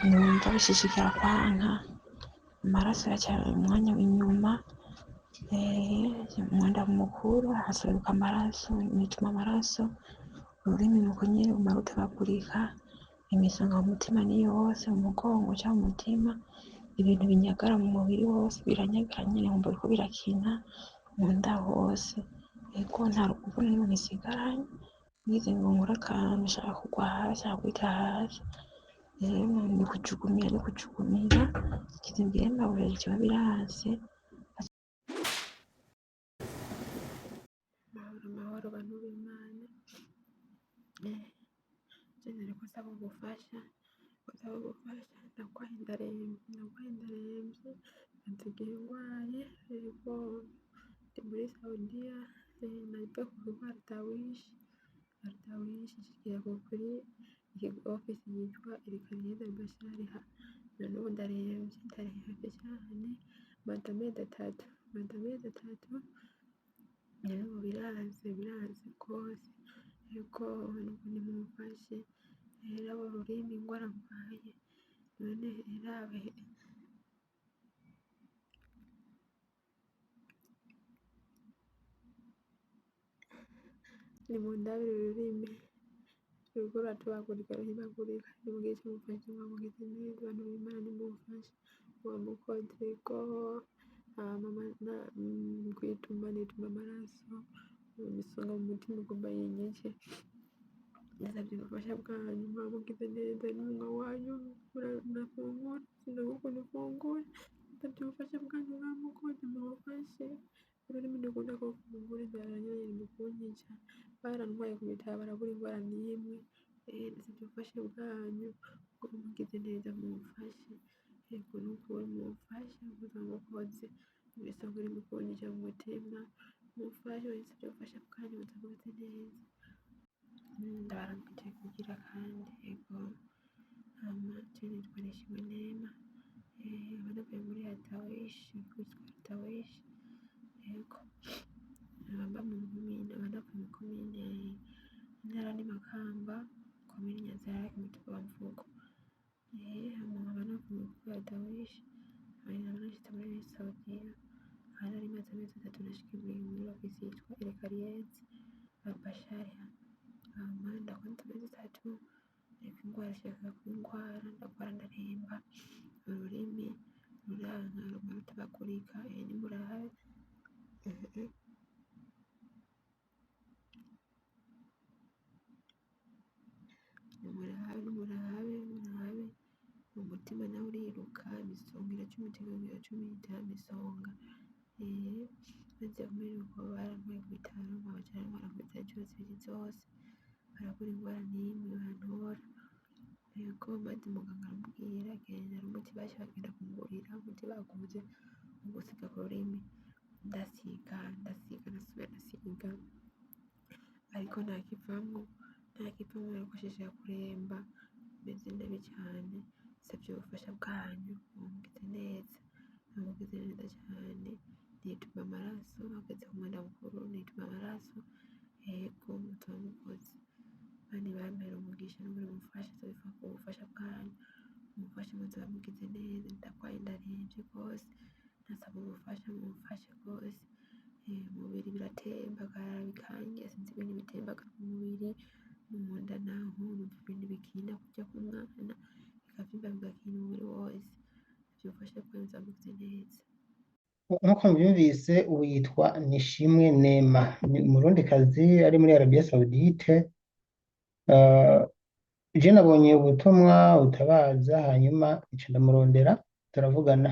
Numva bishishikara kwanka, amaraso araca umwanya inyuma, umwanda mukuru harasohoka amaraso, nituma amaraso, ururimi nuko nyene ruguma rutabagurika, imisonga mu mutima ni yose, mu mugongo canke mu mutima, ibintu binyagara mu mubiri wose biranyagara nyene nkumva biriko birakina mu nda hose. Ego nta ruguvu na rumwe nsigaranye, ngize ngo nkore akantu nshaka kugwa hasi, nshaka kwita hasi, rero ni kujugumira ni kujugumira, ngize mbwire mabuja jewe biranse. Mahoro mahoro bantu b'Imana, je nariko nsaba ubufasha, nsaba ubufasha ndagwaye ndaremvye, ndagwaye ndaremvye, maze igihe ngwaye, yego ndi muri Saudiya, navuye ku kigo Ardawish, Ardawish nshikiye kuri ofisi yitwa Erikariyeri Bashariha, none ubu ndaremvye, ndaremvye cane, maze amezi atatu, maze amezi atatu, rero ubu biranse, biranse rwose, yego nubu nimumfashe, raba ururimi ingwara ngwaye, none rabe nimundabire ururimi ruriko ruratobagurika ruhimagurika, nimugire ico mumfashije mwamugize neza bantu b'Imana nimumfashe, mwamukoze yego hama kwituma nituma amaraso, imisonga mu mutima igomba yinyice, ndasavye ubufasha bwanyu mwamugize neza n'umunwa wanyu murafungura sinumva ukuntu ufungura, ndasavye ubufasha bwanyu mwamukoze mumfashe, ururimi ntirukunda ko rufungura inzara nayo iri mu kunyica, barantwaye ku bitaro barabura ingwara n'imwe, ndasavye ubufasha bwanyu ngo mugize neza mumfashe, yego nukuri mumfashe muzoba mukoze, imisonga iri mu kunyica mu mutima, mumfashe ndasavye ubufasha bwanyu muzoba mugize neza. Ndabaramukije kugira kandi yego hama je nitwa Nishimwe Neema, nkaba navuye muri Ardawish, ikigo citwa Ardawish, yego nkaba mba mu komine, nkaba navuye mu komine intara ni Makamba, komine Nyanzarake, umutumba wa Mvugo, hama nkaba navuye mu kigo Ardawish, nkaba nashitse muri Saudiya, aho nari maze amezi atatu nashikiye muri ofisi yitwa Erikariyezi Bashariha, hama ndakora amezi atatu, ariko ingwara ishaka kuba ingwara, ndagwara ndaremba, ururimi ruranka ruguma rutabagurika, nimurabe nimurabe nimurabe nimurabe, umutima nawo uriruka, imisonga iracumita ikongera igacumita, imisonga maze kumenya barantwaye ku bitaro, baca barantwara ku bitaro incuro zibiri zose, barabura ingwara n'imwe bantora, yego maze muganga aramubwira genda hari umuti baca bagenda kungurira, umuti baguze wo gusiga ku rurimi, ndasiga ndasiga ndasubira ndasiga, ariko ntakivamwo, ntakivamwo ariko nshishikara kuremba, meze nabi cane, nsavye ubufasha bwanyu mumgize neza, mumgize neza cane, nituma amaraso ageze ku mwanda mukuru, nituma amaraso, yego muzoba mukoze, Imana ibampere umugisha n'ukuri mumfashe nzobipfa ubufasha bwanyu, mumfashe muzoba mugize neza, ndagwaye ndaremvye rwose, ndasaba ubufasha mumfashe rwose, umubiri biratembagara bikangiza, sinzi ibintu bitembagara mu mubiri, no mu nda naho numva ibintu bikina kurya k'umwana, bikavyimba bigakina umubiri wose, nsavye ubufasha bwanyu muzoba mugize neza. Nk'uko mubyumvise ubu yitwa Nishimwe Neema, ni umurundikazi ari muri Arabia Saoudite. Je nabonye ubutumwa butabaza, hanyuma nca ndamurondera turavugana,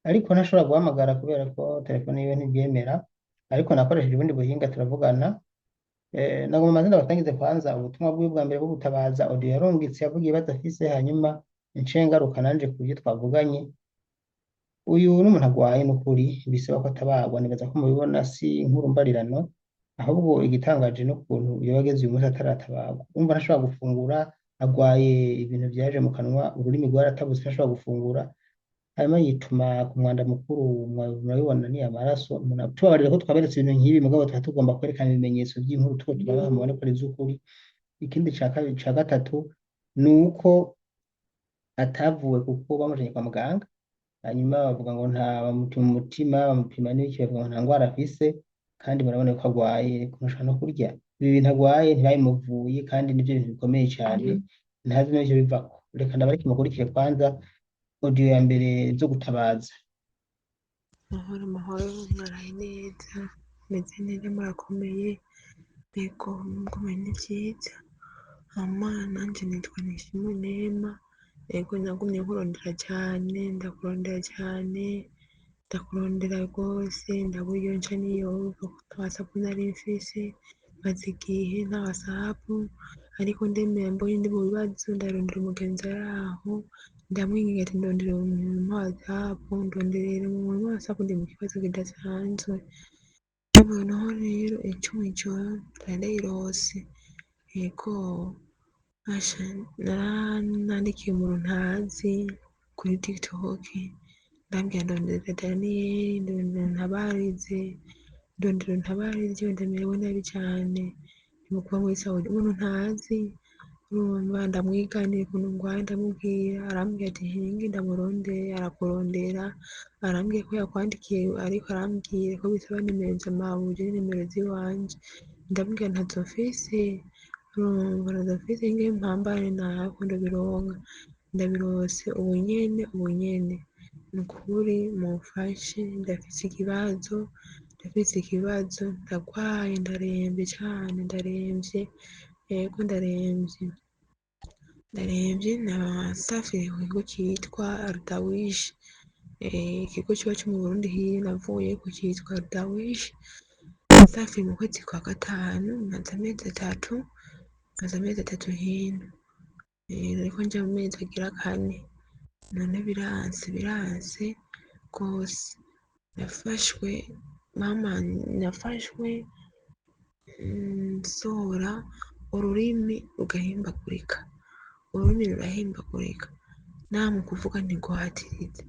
ariko ntashobora guhamagara kubera ko telefone yiwe ntibyemera, ariko nakoresheje ubundi buhinga turavugana. Nagomba mazina batangize kwanza ubutumwa bwiwe bwa mbere bwo gutabaza audio yarungitse avuga ibibazo afise, hanyuma nce ngaruka nanje ku byo twavuganye. Uyu n'umuntu agwaye n'ukuri bisaba ko atabagwa, nibaza ko mubibona si inkuru mbarirano, ahubwo igitangaje n'ukuntu yoba ageze uyu munsi ataratabagwa. Urumva ntashobora gufungura, agwaye ibintu vyaje mu kanwa, ururimi rwaratabutse ntashobora gufungura, hanyuma yituma ku mwanda mukuru, murabibona ni amaraso. Tubabarira ko twaberetse ibintu nk'ibi, mugabo tuba tugomba kwerekana ibimenyetso by'inkuru tuko turabaha mubone ko ari iz'ukuri. Ikindi ca kabiri ca gatatu ni uko Atavuwe kuko bamujanye kwa muganga, hanyuma bavuga ngo nta bamupima umutima, bamupima n'ibiki, bavuga ngo nta ngwara afise, kandi murabona ko agwaye, ntashobora no kurya. Ibi bintu agwaye ntibabimuvuye, kandi nivyo bintu bikomeye cane, ntazi n'ivyo bivako. Reka ndabareke mukurikire kwanza audio ya mbere zo gutabaza. Mahoro mahoro, mwaraye neza, meze neza, murakomeye, yego mukomeye ni vyiza. Hama nanje nitwa Nishimwe Neema, yego nagumye nkurondera cane, ndakurondera cane, ndakurondera rwose, ndabura iyo nca n'iyo mva kuko ata WhatsApp nari mfise, maze igihe nta WhatsApp, ariko ndemera mbonye ndi mu bibazo ndarondera umugenzi ari aho, ndamwinginga ati ndondera umuntu umpa WhatsApp, ndonderera umuntu umpa WhatsApp ndi mu kibazo kidasanzwe. Noneho rero ejo mw'ijoro nari ndayirose, yego asha narandikiye umuntu ntazi kuri TikTok, ndambwira ndonderera Daniel, ndondera untabarize, ndondera untabarize, ndamerewe nabi cane, ndimo kuba muri Saudi, umuntu ntazi, urumva ndamwiganira ukuntu ngwaye, ndamubwira, arambwira ati hinge ndamurondere, arakurondera, arambwira ko yakwandikiye, ariko arambwira ko bisaba nimero za mabuja n'inimero ziwanje, ndamubwira ntazo mfise, urumva ntazo mfise, hinge mpambane nawe ko ndabironka, ndabirose ubu nyene, ubu nyene, nukuri mumfashe, ndafise ikibazo, ndafise ikibazo, ndagwaye, ndaremvye cane, ndaremvye, yego ndaremvye, ndaremvye. Nasafiriye ku kigo citwa Rudawish, ikigo c'iwacu mu Burundi hiyo navuyeko citwa Rudawish, nasafiriye mu kwezi kwa gatanu, maze amezi atatu, maze amezi atatu hino, nariko nja mu mezi agira kane, none biranse, biranse gose, nafashwe mama, nafashwe nsohora ururimi rugahimbagurika, ururimi rurahimbagurika, naho mu kuvuga ntirwatiriza,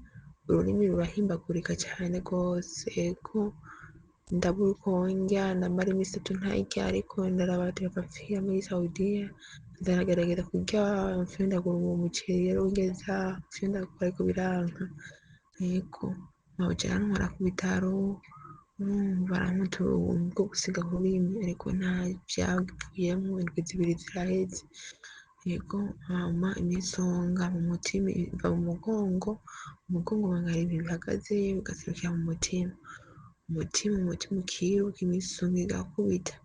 ururimi rurahimbagurika cane gose, ego ndabura uko ndya, ndamara imisi itatu ntarya, ariko ndaraba ati reka mpfira muri Saudiya, ndagerageza kurya mfyondagura uwo muceri rero ngeza mfyondagura ariko biranka, yego mabuja arantwara ku bitaro, urumva arampa utuntu two gusiga ku rurimi, ariko nta vyavuyemwo, indwi zibiri ziraheze, yego hama imisonga mu mutima iva mu mugongo, umugongo umenga hari ibintu bihagazeyo bigaserukira mu mutima, umutima umutima ukiruka, imisonga igakubita,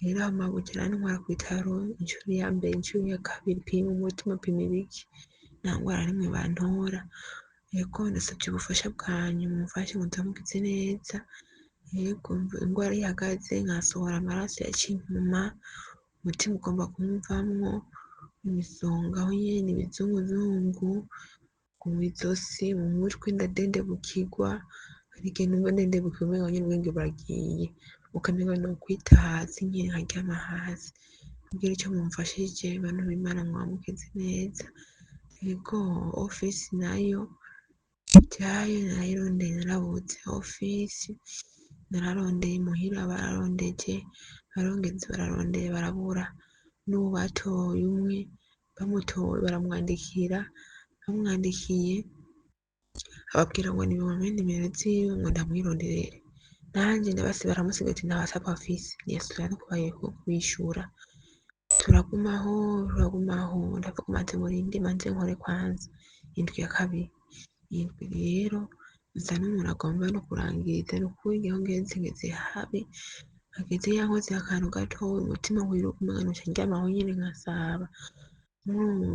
rero aho mabuja arantwara ku bitaro incuro ya mbere, incuro ya kabiri, pima umutima, pima ibiki, nta ngwara n'imwe bantora, yego ndasavye ubufasha bwanyu mumfashe muze mugize neza, yego ingwara ihagaze nkasohora amaraso yaciye inyuma, umutima ugomba kumvamwo, imisonga aho nyene, ibizunguzungu mw'izosi, mu mutwe ndadendebukirwa, hari igihe numva ndendebukiwe umengo nyene ubwenge buragiye, ukamengo nokwita hasi nyene nkaryama hasi, mugire ico mumfashije bantu b'Imana mwaba mugize neza, yego ofisi nayo ivyayo narayirondeye narabuze, ofisi nararondeye muhira bararondeje, barongeze bararondeye barabura, n'ubu batoye umwe, bamutoye baramwandikira, bamwandikiye ababwira ngo nibampe nimero ziwe ngo ndamwironderere, nanje ndabasi baramusiga ati nta WhatsApp afise, ntiyasubira no kubishura, turagumaho turagumaho, ndavuga manze murinde manze nkore kwanza, indwi ya kabiri, indwi rero nsa n'umuntu agomba no kurangiza, nukuri ngewe ngeze ngeze habi, hageze yankoze akantu gatoya umutima wiruka umenga noca ndyamaho nyene nkasaba,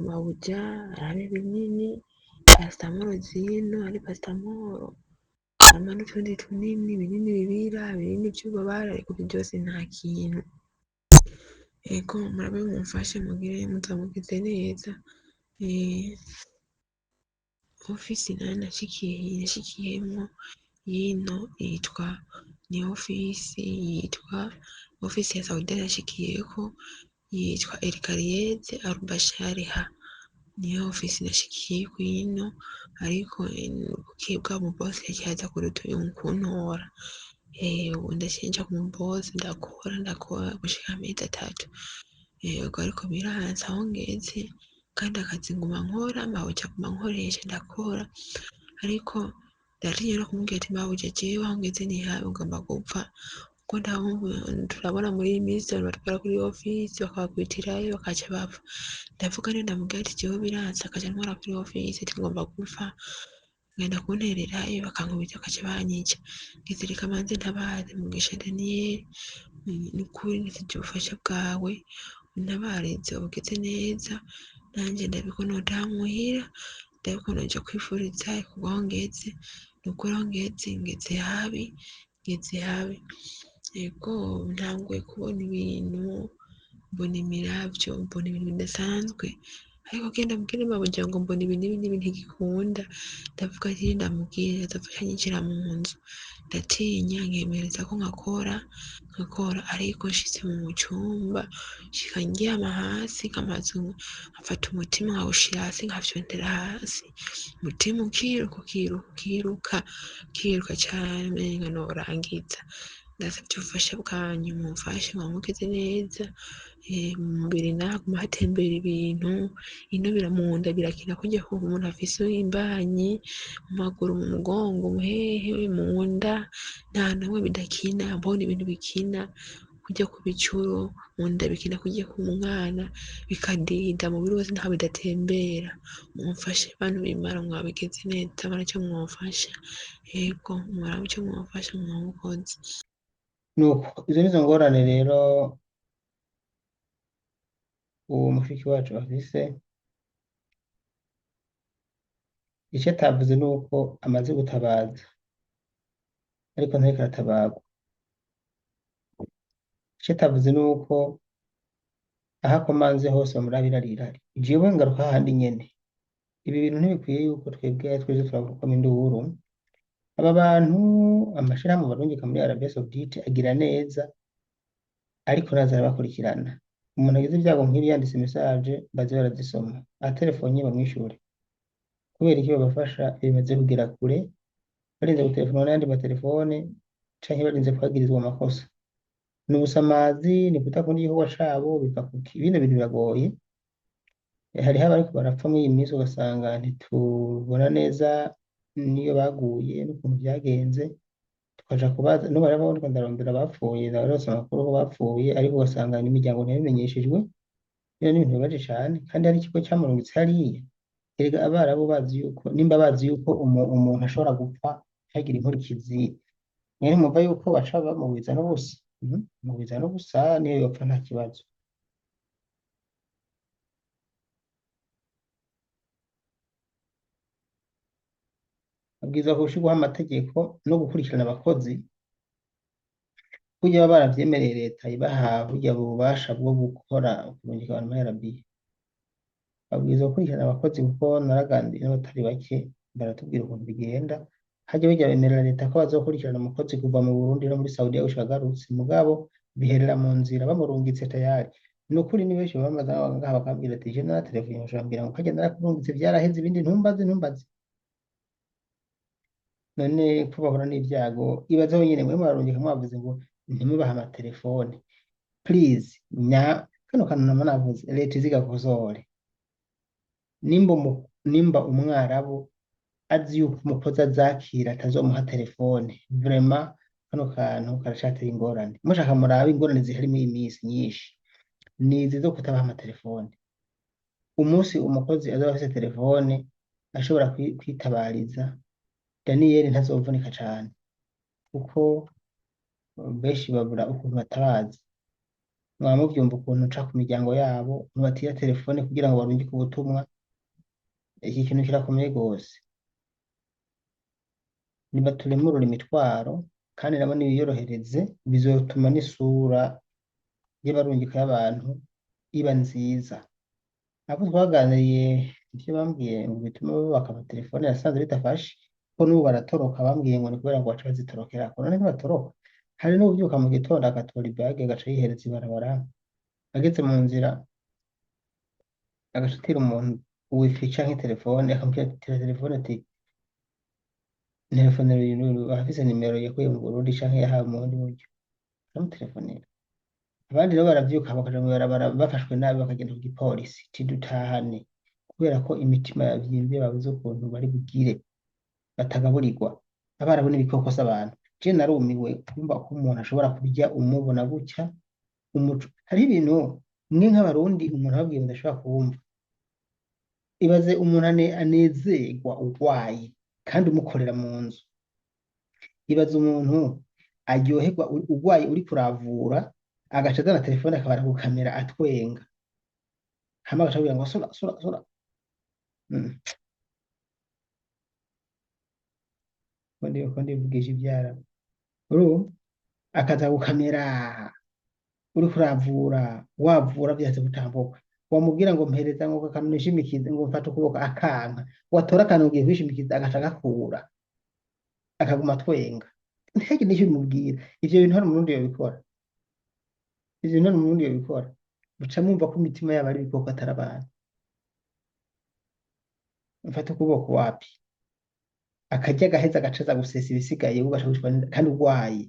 mabuja araba ibinini, paracetamol zino ari paracetamol, hama n'utundi tunini, ibinini bibira, ibinini vy'ububabare, ariko ivyo vyose nta kintu, ego murabe mumfashe mugire muzoba mugize neza, ofisi nayo nashikiyemwo yino yitwa ni ofisi yitwa ofisi ya Saudiya nashikiyeko yitwa Elkariyeze Arubashariha, niyo ofisi nashikiyeko ino, ariko bukeye bwa mu bosi yaciye aza kuntora, ubu ndaciye nja ku mu bosi ndakora ndakora gushika amezi atatu, yego ariko biranse aho ngeze. Kandi akazi nguma nkora, mabuja aguma ankoresha ndakora, ariko ndatinya no kumubwira ati mabuja jewe aho ngeze ni habi ngomba gupfa, kuko turabona muri iyi minsi abantu batwara kuri ofisi bakabakubitirayo bakaca bapfa. Ndavuga rero ndamubwira ati jewe biranse akaja antwara kuri ofisi ati ngomba gupfa, ngenda kuntererayo bakankubita bakaca banyica. Ngize reka manze ntabaze Mugisha Daniel, nukuri nisavye ubufasha bwawe, untabarize ubugize neza, nanje ndabe ko notaha muhira, ndabe ko noja kwivuriza kuko aho ngeze, nukuri aho ngeze, ngeze habi, ngeze habi. Ego ntanguye kubona ibintu, mbona imiravyo, mbona ibintu bidasanzwe, ariko genda mbwire mabuja ngo mbona ibi n'ibi n'ibi ntigikunda, ndavuga ati ndamubwire azofasha anyinjira mu nzu, ndatinya nkemereza ko nkakora, nkakora ariko nshitse mu cumba, nshika ndyama hasi nkamazu, nkafata umutima nkawushira hasi nkafyontera hasi, umutima ukiruka ukiruka ukiruka ukiruka cane umenga norangiza. Ndasavye ubufasha bwanyu mumfashe mwamugize neza, mu mubiri naho haguma hatembera ibintu, ino munda birakina kurya kuntu umuntu afise imbanyi, mu maguru, mu mugongo, hehe, mu nda, nta hantu hamwe bidakina, mbona ibintu bikina, kurya ku bicuro, mu nda bikina kurya k'umwana, bikadida umubiri wose ntaho bidatembera. Mumfashe bantu b'Imana mwabigize neza, murabe ico mwomfasha, yego murabe ico mwomfasha mwamukoze. Nuko izo nizo ngorane rero uwo mushiki wacu afise. Ico atavuze nuko amaze gutabaza, ariko ntariko aratabarwa. Ico atavuze nuko aho akomanze hose bamuraba irari. Jewe ngaruka hahandi nyene. Ibi bintu ntibikwiye yuko twebwe twese turavugwamo induru. Aba bantu amashirahamwe barungika muri Arabia Saudite agira neza, ariko ntaza arabakurikirana. Umuntu agize ibyago nk'ibi yanditse message baze barazisoma, atelefonye bamwishure. Kubera iki babafasha iyo bimaze kugera kure, barinze gutelefona n'ayandi matelefone canke barinze kwagirizwa amakosa. Ni ubusamazi, ni kudakunda igikorwa cabo, biva kuki? Bino bintu biragoye. Hariho abariko barapfa muri iyi minsi ugasanga ntitubona neza niyo baguye n'ukuntu vyagenze, tukaja kubaza n'ubu hariho abariko ndarondera abapfuye, ndabaronse amakuru ko bapfuye, ariko ugasanga n'imiryango ntiyabimenyeshejwe. Bino ni ibintu bibabaje cane, kandi hari ikigo camurungitse hariya. Erega abarabu bazi yuko, nimba bazi yuko umuntu ashobora gupfa ntagire inkurikizi, mwene mwumva yuko baca bamugwiza n'ubusa. Bamugwiza n'ubusa, niyo yopfa nta kibazo. Babwirizwa gushirwaho amategeko no gukurikirana abakozi, burya baba baravyemereye leta ibaha burya bubasha bwo gukora kurungika abantu muri Arabiya. Babwirizwa gukurikirana abakozi kuko naraganiriye n'abatari bake baratubwira ukuntu bigenda. Harya burya bemerera leta ko bazokurikirana umukozi kuva mu Burundi no muri Saudiya gushika agarutse, mugabo biherera mu nzira bamurungitse tayari. Ni ukuri ni benshi bamaze ngaha bakambwira ati je naraterefone bashobora ngo karya narakurungitse vyaraheze ibindi ntumbaze ntumbaze. None ko bahura n'ivyago, ibaze nyene mwe murarungika mwavuze ngo ntimubahe amatelefone. Please, nya kano kantu nama navuze leta izigakosore. Nimba umwarabu azi yuko umukozi azakira atazomuha telefone, vraiment kano kantu karacateye ingorane. Mushaka murabe ingorane zihari muri iyi minsi nyinshi, ni izi zo kutabaha amatelefone. Umunsi umukozi azoba afise telefone ashobora kwitabariza, Daniyeli ntazovunika cane, kuko benshi babura ukuntu batabaza. Mwaba muvyumva ukuntu nca ku miryango yabo, ntibatira telefone kugira ngo barungike ubutumwa. Iki kintu kirakomeye gose. Nibaturemurure imitwaro, kandi nabo nibiyorohereze, bizotuma n'isura y'abarungika y'abantu iba nziza. Abo twaganiriye ivyo bambwiye ngo bitume bubaka amatelefone yasanze bidafashe, ko n'ubu baratoroka, bambwiye ngo ni kubera ngo baca bazitorokerako. None ntibatoroka. Hari n'uwuvyuka mu gitondo agatora ibage agaca yihereza ibarabara, ageze mu nzira agaca atira umuntu wifi canke telefone, akamubwira ati tira telefone, ati telefonera uyu n'uyu, afise nimero yakuye mu Burundi canke yahawe mu bundi buryo, aramutelefoniera. Abandi nabo baravyuka bakaja mw'ibarabara bafashwe nabi bakagenda ku gipolisi, ati dutahane. Kubera ko imitima yavyimbye, babuze ukuntu bari bugire batagaburirwa. Abarabu n'ibikoko si abantu. Je narumiwe kumva ko umuntu ashobora kurya umubona gutya umuco. Hariho ibintu mwe nk'abarundi umuntu ababwiye mudashobora kuwumva. Ibaze umuntu anezerwa urwaye kandi umukorera mu nzu. Ibaze umuntu aryoherwa urwaye uriko uravura, agaca azana telefone akabara gukamera atwenga, hama agaca akubwira ngo sura sura sura. Ko ndivugisha ivyarabu. Urumva? Akaza gukamera uriko uravura, wavura vyanse gutambuka, wamubwira ngo mpereza ngo akantu nishimikize, ngo mfate ukuboko, akanka. Watora akantu ugiye kwishimikiza agaca agakura, akaguma atwenga, ntihagire n'icyo bimubwira. Ivyo bintu hari umurundi yobikora? Ivyo bintu hari umurundi yobikora? Muca mwumva ko imitima yabo ari ibikoko atari abantu. Mfate ukuboko wapi, akarya agaheza agaca aza gusesa ibisigaye, ugaca wicwa kandi urwaye,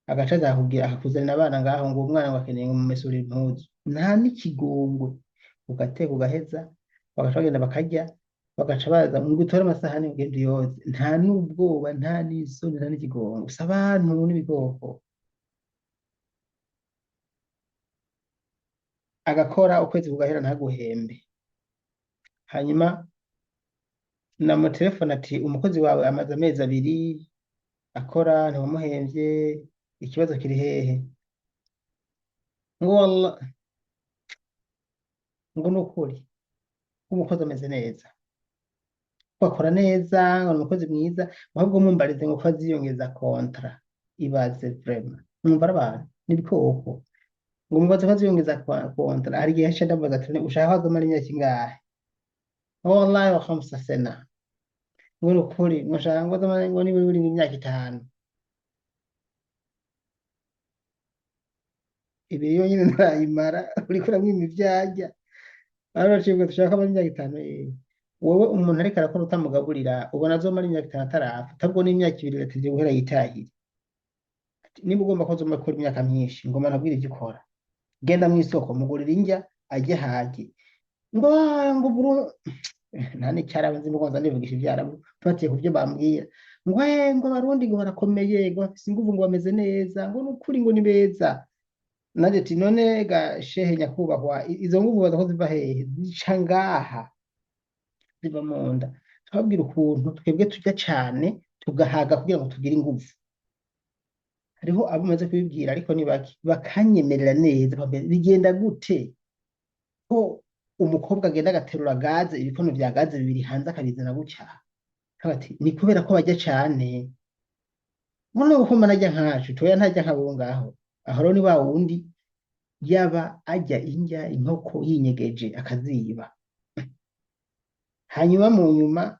agaca aza akakubwira, akakuzanira abana ngaho ngo umwana ngo akeneye ngo mumesure impuzu, nta n'ikigongwe. Ugateka ugaheza, bagaca bagenda bakarya, bagaca baza ngo utore amasahani ugende uyoze, nta n'ubwoba, nta n'isoni, nta n'ikigongwe. Gusa abantu n'ibikoko. Agakora ukwezi kugahera ntaguhembe. Hanyuma namutelefona ati umukozi wawe amaze amezi 2 akora ntiwamuhemvye, ikibazo kiri hehe? Ngo wallah, ngo nukuri umukozi ameze neza, ko akora neza, ngo ni umukozi mwiza, ahubwo mumbarize ngo ko aziyongeza kontra. Ibaze vraiment, mwumva ari abantu n'ibikoko. Ngo mubaze ko aziyongeza kontra. Hari igihe yaciye ndamubaza ati ushaka ko azomara imyaka ingahe? Ngo wallahi wa khamsa sena, ngo nukuri ngo nshaka ngo azomare ngo nibura buri imyaka 5. Ibiri yonyene ntarayimara, uriko uramwima ivyo arya. Baraciye ngo dushaka amara imyaka 5. Wowe umuntu ariko arakora utamugaburira, ubona azomara imyaka 5 atarapfa? Utabwo n'imyaka 2 iratevye guhera yitahire. Ati, niba ugomba ko azomara gukora imyaka myinshi, ngoma nabwire ivyo ukora. Genda mw'isoko mugurira indya ajye hage. Ngo ngo buru nta n'icyarabu nzi, ngo nza nivugisha ivyarabu mfatiye ku byo bambwira. Ngo ngo abarundi ngo barakomeye, ngo bafise inguvu, ngo bameze neza, ngo nukuri ngo ni beza. Nanje ati none ga shehe nyakubahwa, izo nguvu baza ko ziva hehe? Zica ngaha, ziva mu nda. Twabwira ukuntu twebwe turya cane tugahaga kugira ngo tugire inguvu. Hariho abo maze kubibwira ariko ni bake bakanyemerera neza, bambwira, bigenda gute ko umukobwa agenda agaterura gaze, ibikono vya gaze 2 hanze akabizana gutya? Bati ni kubera ko barya cane. None uko mbona arya nkacu, toya ntarya nk'abo ngaho. Aho rero ni wa wundi yaba arya indya inkoko yinyegeje akaziba. Hanyuma mu nyuma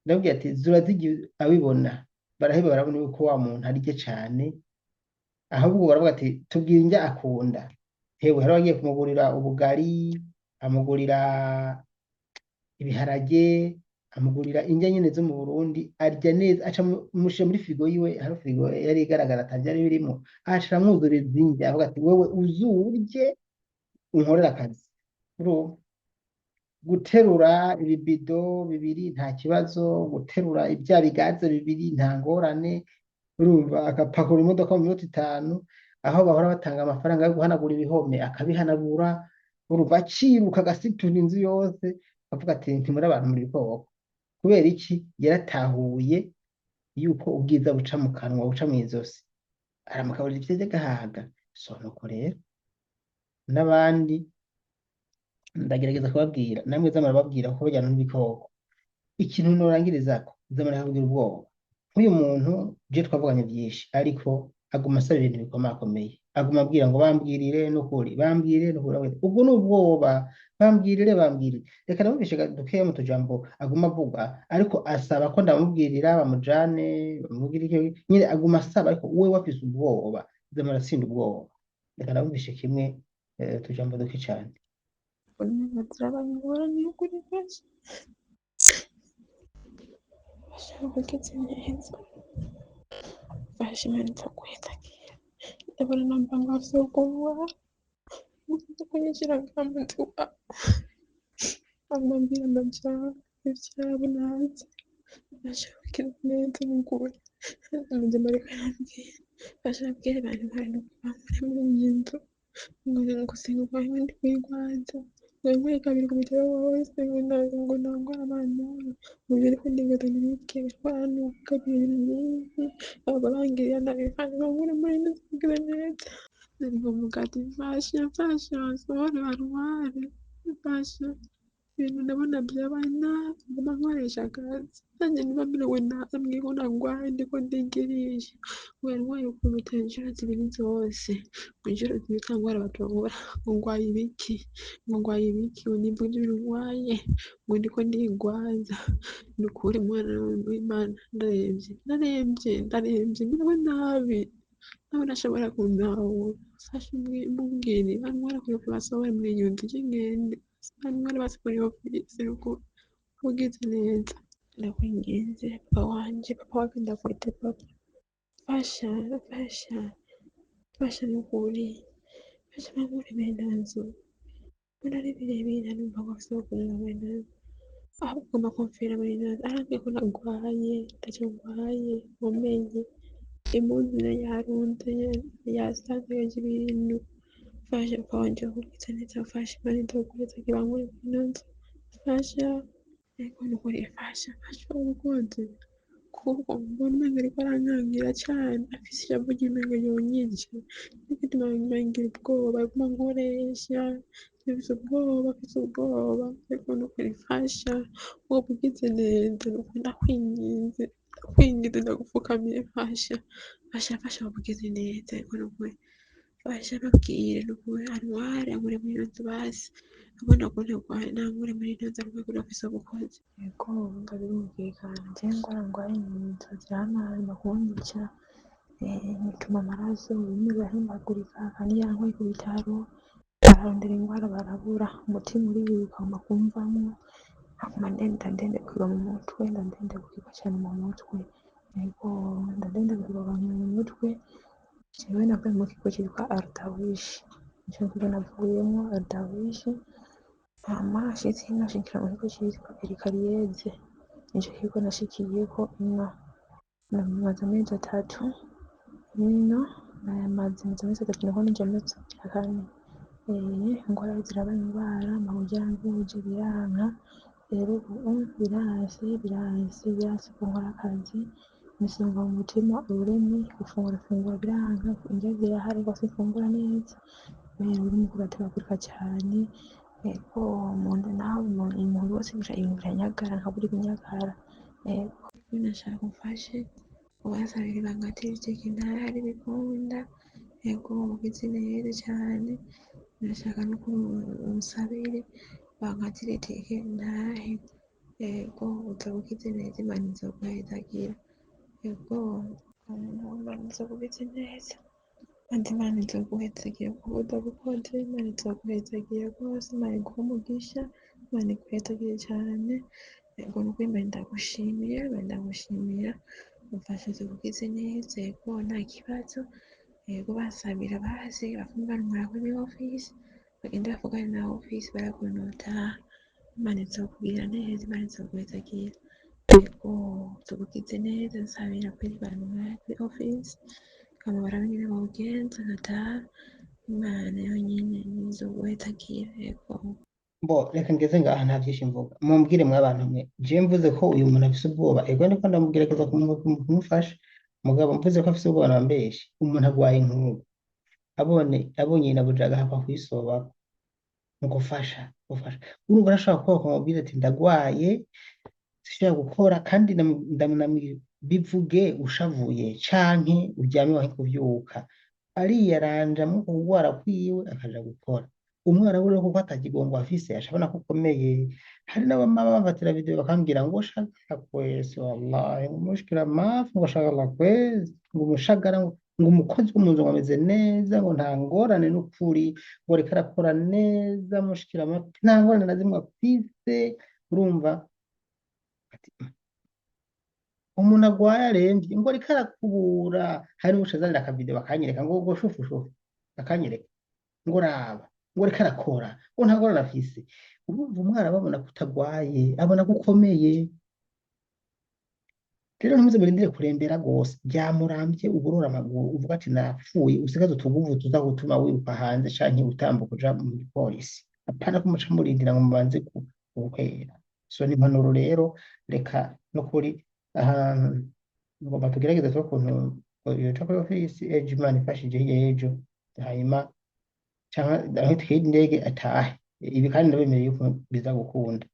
ndabwira ati zura zirya abibona, baraheba barabona yuko wa muntu arya cane, ahubwo baravuga ati tubwire indya akunda. Hewe hari abagiye kumugurira ubugari, amugurira ibiharage, amugurira indya nyene zo mu Burundi, arya neza, aca mushira muri frigo yiwe, hari frigo yari igaragara ata vyari birimwo, aca aramwuzuriza indya, avuga ati wewe uzurye unkorere akazi. Urumva? Guterura ibibido 2 nta kibazo, guterura ibya bigaze 2 nta ngorane, urumva agapakura imodoka mu minota 5, aho bahora batanga amafaranga yo guhanagura ibihome akabihanagura, urumva aciruka agasitura inzu yose, avuga ati ntimuri abantu muri bikoko. Kubera iki? Yaratahuye yuko ubwiza buca mu kanwa, buca mw'izosi, aramukaburira ivyo arya agahaga. So nuko rero n'abandi ndagerageza kubabwira, namwe zamara babwira ko bajyana n'ibikoko. Ikintu norangirizako, zamara kubabwira ubwoba. Nk'uyu muntu je twavuganye vyinshi, ariko aguma asaba ibintu bikomakomeye, aguma abwira ngo bambwirire n'ukuri, bambwirire n'ukuri, bambwirire. Ubwo ni ubwoba, bambwirire, bambwirire. Reka ndamubwishe dukeya mu tujambo aguma avuga, ariko asaba ko ndamubwirira bamujane, bamubwire icyo nyine aguma asaba, ariko we wafise ubwoba, zamara atsinda ubwoba. Reka ndamubwishe kimwe, tujambo duke cane. Uburenganzira n'ukuri bwose bashaka kugeza neza bashimana guhitagira ndabona namba ngasogowa kunyishyira ngamunsi wa Aguma ambwira amajambo ivyabo ntazi, ashaka kugira neza n'ukuri. Amajambo ariko arambwira, ashaka abwira abantu bari bankure muri iyi nzu, ngo gusenga kwawe ndi kwigwaza, ngo nkwiye kabiri ku bitaro hose, ngo ntangwara bantora, ngo ivyo ariko ndibaza ntibike, bariko barantuka ibintu nk'ibi, bangirira nabi, bankure muri iyi nzu kugira neza. Nari nkavuga ati mfasha, mfasha, basohore bantware, mfasha. Ibintu ndabona vyabaye nabi, nguma nkoresha akazi, nanje niba merewe nabi ambwiye ko nagwaye ndiko ndigirisha, ngo yantwaye ukuntu incuro zibiri zose, ngo incuro zibiri ata ngwara batora, ngo ngwaye ibiki, ngo ngwaye ibiki, ngo nimvuge ivyo bintu ngwaye, ngo ndiko ndigwaza. Nukuri mwana w'Imana ndaremvye, ndaremvye, ndaremvye, merewe nabi, nawe ntashobora kuntahura. Fasha mumbwire bantware kure basohore muri iyo nzu nje ngende, bantware basi kuri ofisi nukuri, ugize neza. Ndakwinginze papa wanje, papa wanje ndakwita papa, fasha, fasha, fasha nukuri, fasha bankure muri ino nzu, mbona ari birebire ntanumva ko afise aho kurara muri ino nzu, ahubwo agomba kumfira muri ino nzu, arambwiye ko nagwaye, ntaco ngwaye, nkomeye, impuzu nayo yarunze, yasagaje ibintu. Fasha papa wanje ugize neza, fasha Imana izoguheza bankure muri ino nzu, fasha, ariko nukuri fasha, fasha ubukoze kuko mbona umengo ariko arankangira cane, afise ishavu ry'umengo yonyica, nico gituma ngira ubwoba, aguma ankoresha, afise ubwoba, afise ubwoba, ariko nukuri fasha, woba ugize neza, nukuri ndakwinginze, ndakwinginze ndagupfukamiye, fasha, fasha, fasha woba ugize neza, ariko nukuri fasha babwire nukuri antware ankure muri ino nzu basi, abona ko ntagwaye nankure muri ino nzu antware kuri ofisi y'ubukozi. Ego urumva birumvikana, jewe ingwara ngwaye inzu zirampamba kunyica, nituma amaraso, ururimi rurahimbagurika, kandi yarankuye ku bitaro, bararondera ingwara barabura, umutima uriruka ugomba kumvamwo, nkaguma ndendagurika mu mutwe, ndadendagurika cane mu mutwe, ego ndadendagurika mu mutwe. Jewe navuye mu kigo citwa Ardawish, nico kigo navuyemwo Ardawish, hama nshitse ino nshikira mu kigo citwa Erikariyeze, nico kigo nashikiyeko ino, namaze amezi atatu ino, nayamaze amezi atatu niho ninjiye muri ya kane. Ingwara ziraba ingwara, amabuye yaramvuje biranka, rero ubu biranse, biranse, biranse ko nkora akazi, imisonga mu mutima, ururimi, gufungura fungura biranka, indya zirahari ariko simfungura neza, kubera ururimi ruratabagurika cane, ego munda naho umubiri wose ibintu biranyagara nkabura ibinyagara, ego nashaka umfashe ubasabire bankatire itike ntahari bikunda, ego ugize neza cane, ndashaka no unsabire bankatire itike ntahe, ego uzoba ugize neza Imana izoguhezagira, ego Imana izoba ugize neza, kandi Imana izoguhezagira kuko udabukoze, Imana izoguhezagira rwose, Imana iguhe umugisha, Imana iguhezagire cane, ego nukuri Imana ndagushimiye, Imana ndagushimira, umfashe uzoba ugize neza, ego nta kibazo, ego basabira basi bapfume bantwara kuri ofisi, bagende bavugane na ofisi barabe ukuntu notaha, Imana izokugirira neza, Imana izoguhezagira, ego uzoba ugize neza, nsabira kweri bantware kuri ofisi, hama barabe ingene bobigenza nkataha, Imana yonyene niyo izoguhezagira, ego. Bo reka ngeze ngaha nta vyinshi mvuga, mumbwire mwe abantu mwe, jewe mvuze ko uyu muntu afise ubwoba, ego ndiko ndamugerageza kumufasha, mugabo mvuze ko afise ubwoba nabambeshe, umuntu agwaye nk'ubu abone abonye nyina agahakwa kwisobako ngo fasha gufasha, urumva arashobora kuba akamubwira ati ndagwaye sinshobora gukora, kandi bivuge ushavuye canke uryame wanke kuvyuka, ariyaranja mu kugwara kwiwe akaja gukora. Umwana we rero kuko atakigongo afise acabona ko ukomeye. Hari n'abamama bamfatira video bakambwira ngo shagara kwese wallahi, ngo mushikira mafi ngo shagara kwese, ngo umushagara ngo umukozi wo mu nzu ngo ameze neza, ngo nta ngorane n'ukuri, ngo ariko arakora neza mushikira mafi nta ngorane na zimwe afise. Urumva ati umuntu agwaye aremvye ngo ariko arakubura. Hari n'uwuca azanira akavideo bakanyereka ngo ngo shufu shufu, akanyereka ngo raba. Ngo ariko arakora, ngo nta ngorane afise. Urumva umwana babona ko utagwaye, abona ko ukomeye. Rero ntimuze murindire kurembera gose, byamuramvye ugorora amaguru, uvuga ati napfuye, usigaze utuguvu tuza gutuma wiruka hanze canke utambuka uja mu gipolisi. Apana ko muca murindira ngo mubanze guhera. So ni impanuro rero, reka n'ukuri ahantu ngomba tugerageze tube ukuntu yoca kuri ofisi ejo, Imana ifashije hirya y'ejo, hanyuma canke aho twiga indege atahe. Ibi kandi ndabemereye yuko biza gukunda.